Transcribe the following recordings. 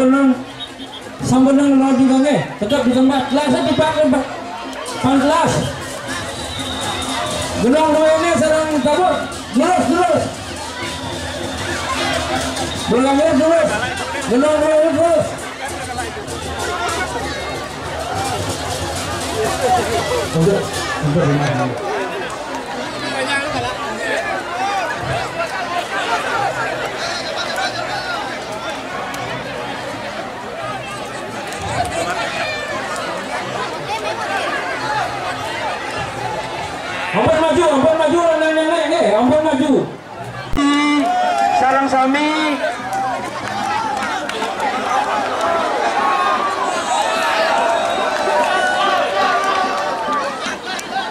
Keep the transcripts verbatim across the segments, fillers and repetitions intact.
Sampun nang, sampun nang laju kangge, tetep di tempat. Kelas di pan, pan kelas. Gunung Buana sareng tabur, lurus, lurus. Gunung Buana lurus. Gunung Buana lurus. Untuk, untuk ini. Ampun maju, ampun maju, nenek-nenek, nih, ampun maju. Sareng sami.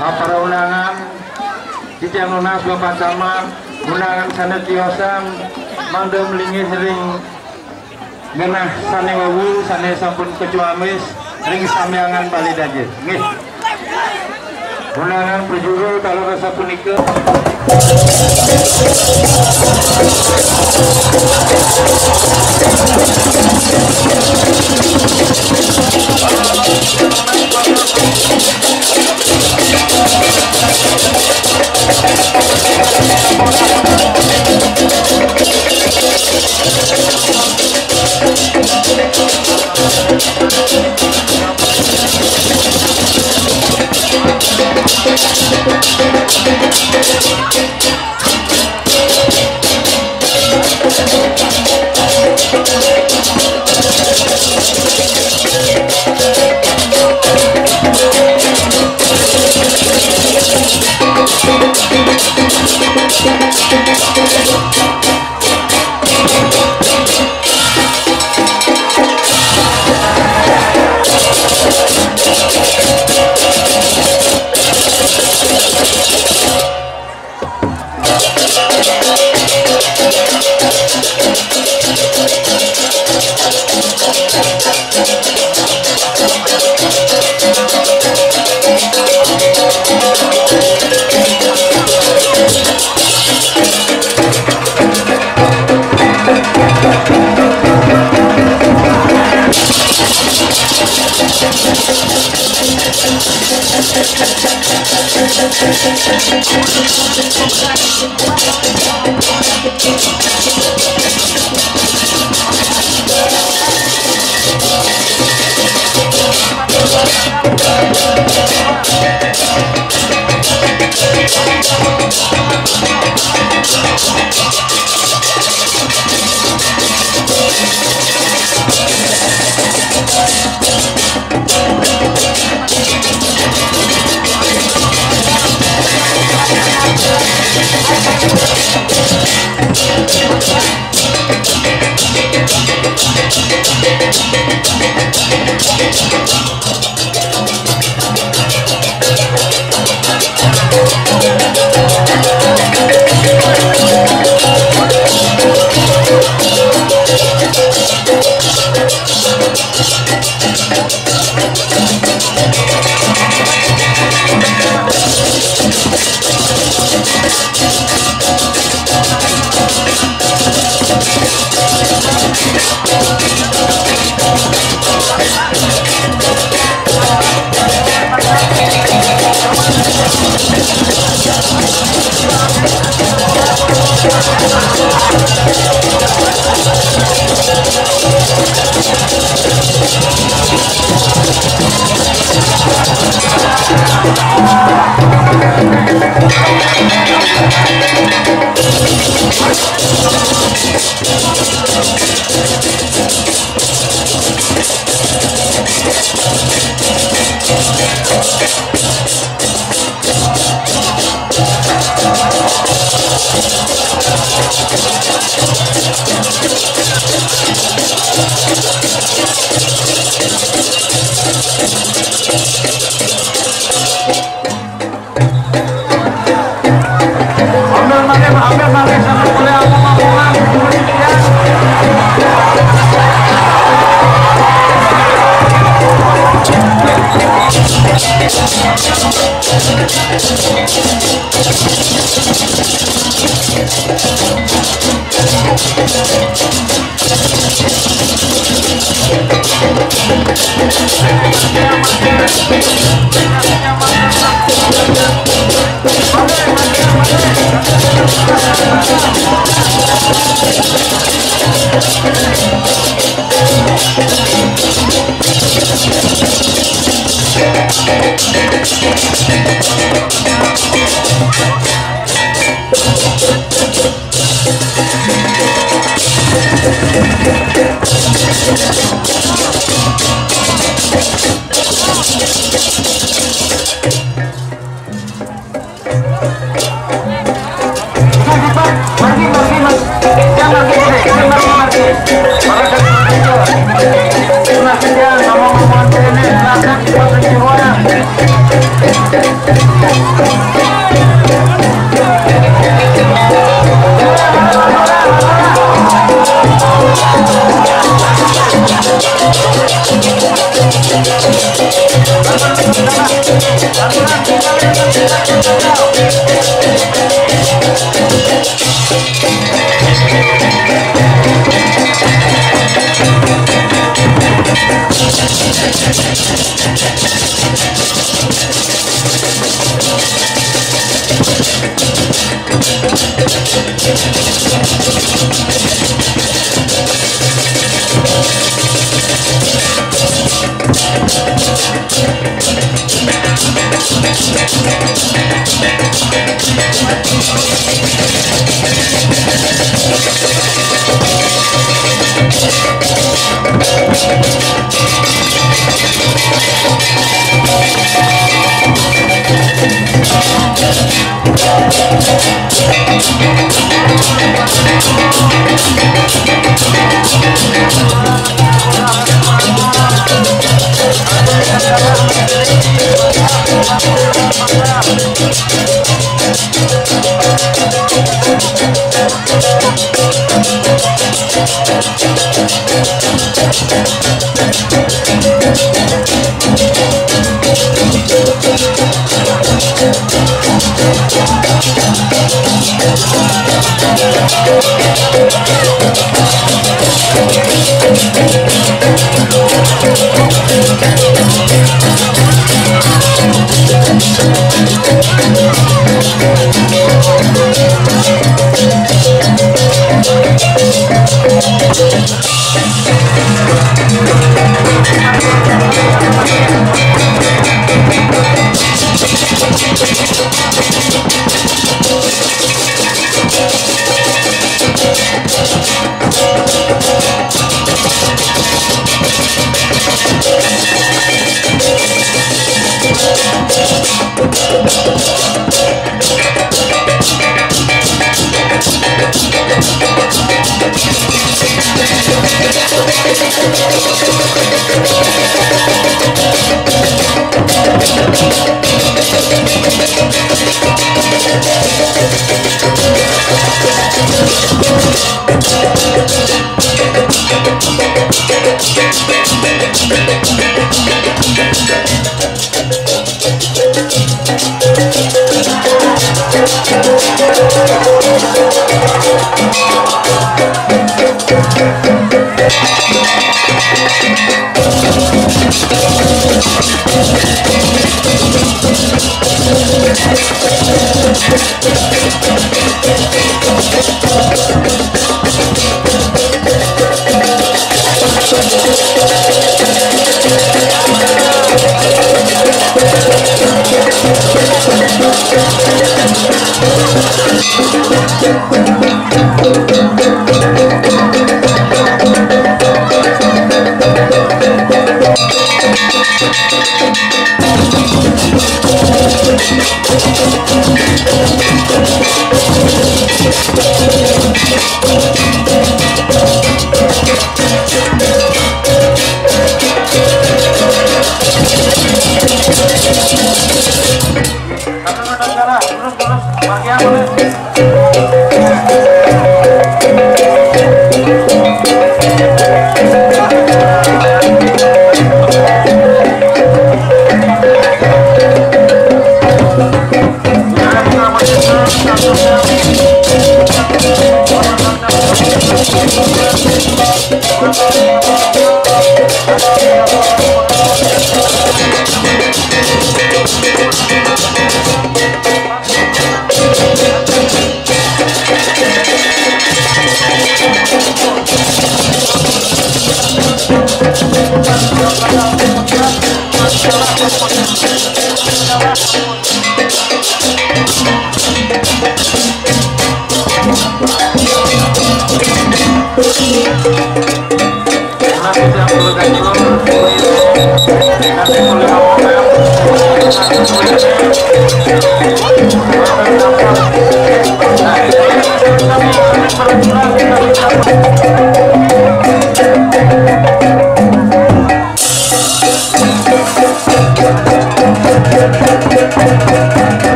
Ah, para undangan, titiang nunas Bapak Camat, undangan sane tiosan, mangda malinggih ring genah sane wau sane sampun kacuamis ring samyangan Bali Daje. Nggih. Undangan prajuru taler sapunika.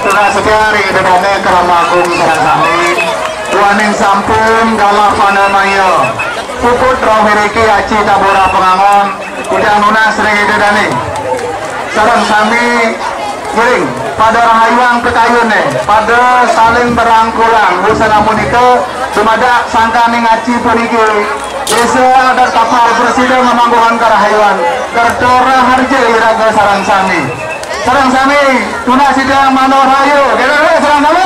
Saudara sekalian, ring Ida Dane Kerama Agung sareng sami, duaning sampun galah panamaya, puput rauh iriki aci tabora pangangon, kujang nunas ring Ida Dane. Sareng sami ngiring, pada rahayuang pikayune, pada saling berangkulan, wusan amunika dumadak sangkaning aci puniki, Desa Adat Kapal prasida ngamangguhang karahayuan, Kerta Raharja iraga sareng sami. Sareng sami, tunas sidang manah rahayu. Kira-kira sareng sami.